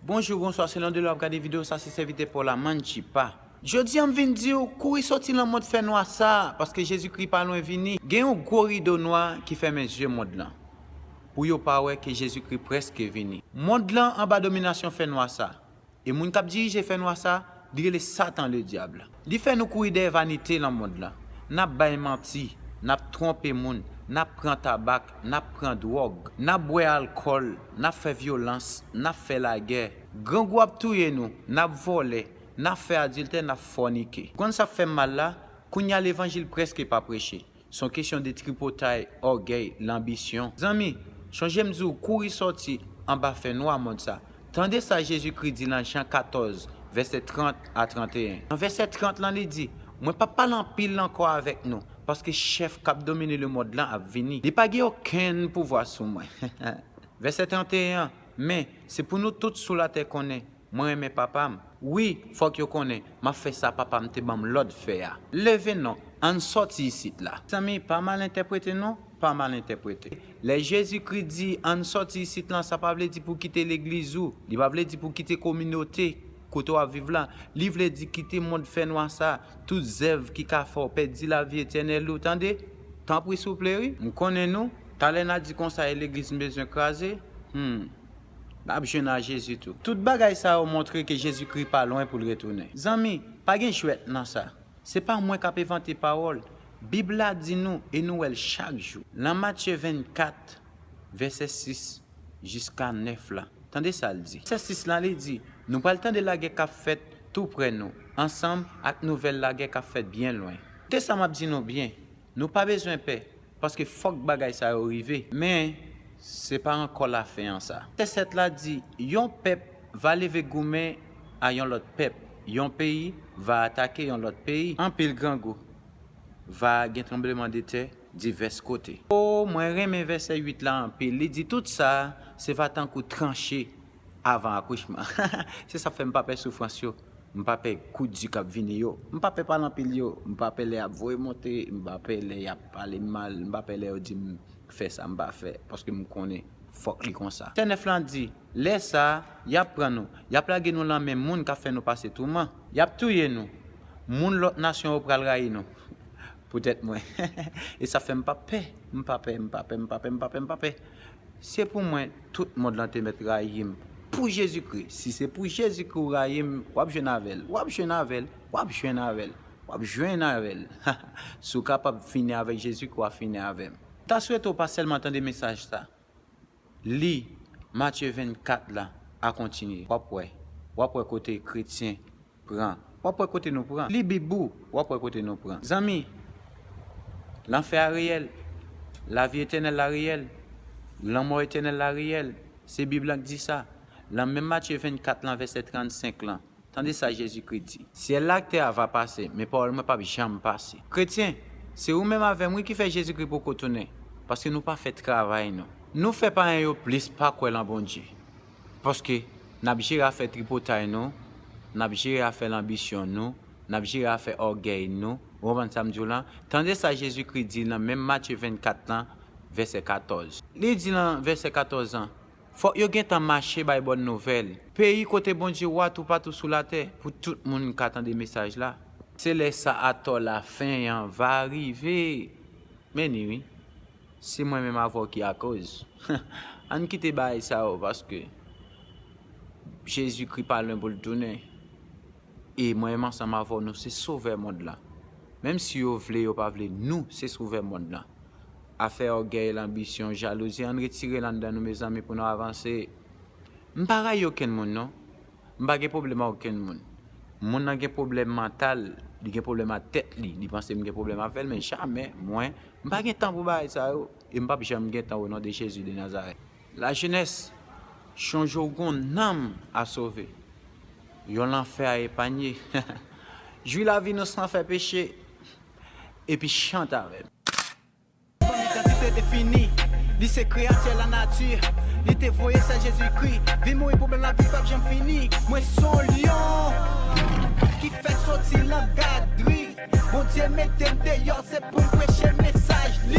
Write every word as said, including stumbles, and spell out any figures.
Bonjou, bonswa, selon de lè w ap gade videyo sa, se sèvitè pa w la, Manchipa. Jodi a, m vin di w, kouri sòti nan mond fènwa sa, paske Jezikri pa lwen vini. Gen yon gwo rido nwa ki fèmen zye mond lan, pou yo pa wè ke Jezikri prèske vini. Mond lan anba dominasyon fènwa sa. E moun k ap dirije fènwa sa, li rele Satan Ledyab. Li fè nou kouri dèyè vanite nan mond lan. N ap bay manti, n ap twonpe moun, n ap pran tabak, n ap pran dwòg, n ap bwè alkòl, n ap fè vyolans, n ap fè lagè. Grangou ap touye nou, n ap vòlè, n ap fè adiltè, n ap fònike. Ou konn sa k fè m mal la? Kounye a levanjil prèske pa preche. Se yon kesyon de tripotay, ògèy, lanbisyon. Zanmi, chonje m di w, kouri sòti anba fènwa mond sa. Tande sa Jezikri di nan Jan katòz, vèsè trant a tranteyen. Nan vèsè trant lan, li di, mwen p ap pale anpil ankò avèk nou, paske chèf k ap domine lemond lan ap vini. Li pa gen okenn pouvwa sou mwen. Vèsè tranteyen an, men, se pou nou tout sou latè konnen, mwen renmen Papa m. Wi, fòk yo konnen, m ap fè sa Papa m te ban m lòd fè a. Leve non, ann sòti isit la. Zanmi, pa mal entèprete non, pa mal entèprete. Lè Jezikri di, ann sòti isit lan, sa pa vle di pou kite legliz ou, li pa vle di pou kite kominote kote w ap viv la, li vle di kite mond fènwa sa, tout zèv ki ka fè w pèdi lavi etènèl ou, tande? Tanpri, souple, wi. M konnen nou, talè n a di konsa e legliz m bezwen kraze, hmm, n ap jwenn a Jezi tou. Tout bagay sa yo montre ke Jezikri pa lwen pou l retounen. Zanmi, pa gen jwèt nan sa. Se pa mwen k ap envante pawòl. Bib la di nou, e nou wè l chak jou. Nan Matye vennkat, vèsè sis jiska nèf la. Tande sa l di. Vèsè sis la, li di, nou pral tande lagè k ap fèt toupre nou, ansanm ak nouvèl lagè k ap fèt byen lwen. Koute sa m ap di nou byen, nou pa bezwen pè, paske fòk bagay sa yo rive. Men, se pa ankò lafen an sa. Vèsè sèt la di, yon pèp va leve goumen a yon lòt pèp, yon peyi va atake yon lòt peyi, anpil grangou, va gen tranblemanntè divès kote. O, mwen renmen vèsè uit la anpil. Li di, tout sa, se va tankou tranche avan akouchman. Se sa k fè m pa pè soufrans yo. M pa pè kout di k ap vini yo. M pa pè pale anpil yo. M pa pè lè y ap voye monte. M pa pè lè y ap pale m mal. M pa pè lè yo di m fè sa m pa fè. Paske m konnen fòk li konsa. Vèsè nèf lan di, lè sa a, y ap pran nou, y ap lage nou nan men moun k ap fè nou pase touman, y ap touye nou, moun lòt nasyon yo pral rayi nou poutèt mwen. E sa fè m p ap pè, m pa pè, m pa pè, m pa pè, m pa pè, m pa pè. Se pou mwen, tout mond lan te mèt rayi m pou Jezikri. Si se pou Jezikri w rayi m, w ap jwenn avè l, w ap jwenn avè l, w ap jwenn avè l, w ap jwenn avè l. Si w kapab fini avèk Jezikri, w a fini avè m. M ta swete w pa sèlman tande mesaj sa. Li Matye vennkat la a kontinye. W ap wè. W ap wè kote kretyen pran. W ap wè kote nou pran. Li Bib ou, w ap wè kote nou pran. Zanmi, lanfè a reyèl. Lavi etènèl la reyèl. Lanmò etènèl la reyèl. Se Bib la k di sa. Nan menm Matye vennkat lan, vèsè trannsenk lan, tande sa Jezikri di, syèl la ak tè a va pase, men pawòl mwen p ap janm pase. Kretyen, se ou menm avè m, wi, ki fè Jezikri poko tounen, paske nou pa fè travay nou. Nou fè payen yo plis pa kwè nan Bondye. Paske n ap jere afè tripotay nou, n ap jere afè lanbisyon nou, n ap jere afè ògèy nou. Ou konprann sa m di w lan? Tande sa Jezikri di nan menm Matye vennkat lan, vèsè katòz. Li di nan vèsè katòz lan, fòk yo gentan mache bay bòn nouvèl. Peyi kote Bondye wa toupatou sou latè, pou tout moun ka tande mesaj la. Se lè sa atò lafen an va rive. Men ni wi. Se mwen menm avè w ki akoz. Ann kite bagay sa yo, paske Jezikri pa lwen pou l tounen. E mwen menm ansanm avè w, nou se sovè mond lan. Menm si yo vle, yo pa vle, nou se sovè mond lan. Afè ògèy, lanbisyon, jalouzi, ann retire l anndan nou, mezanmi, pou nou avanse. M pa rayi okenn moun, non. M pa gen pwoblèm ak okenn moun. Moun nan gen pwoblèm mantal, li gen pwoblèm ak tèt li, li panse m gen pwoblèm avè l, men jamè, mwen, m pa gen tan pou bagay sa yo, e m p ap janm gen tan, o non de Jezi de Nazarèt. Lajenès, chonje w gon nanm a sove, yon lanfè a epanye. Jwi lavi nou san fè peche, epi chante avè m. Fanmi kantite defini, li se kreyatè lanati. Li te voye sèl Jezikri, vin mouri pwoblèm lavi p ap janm fini. Mwen se yon lyon ki fèk soti nan gadri. Bondye mete m deyò, se pou m preche mesaj li.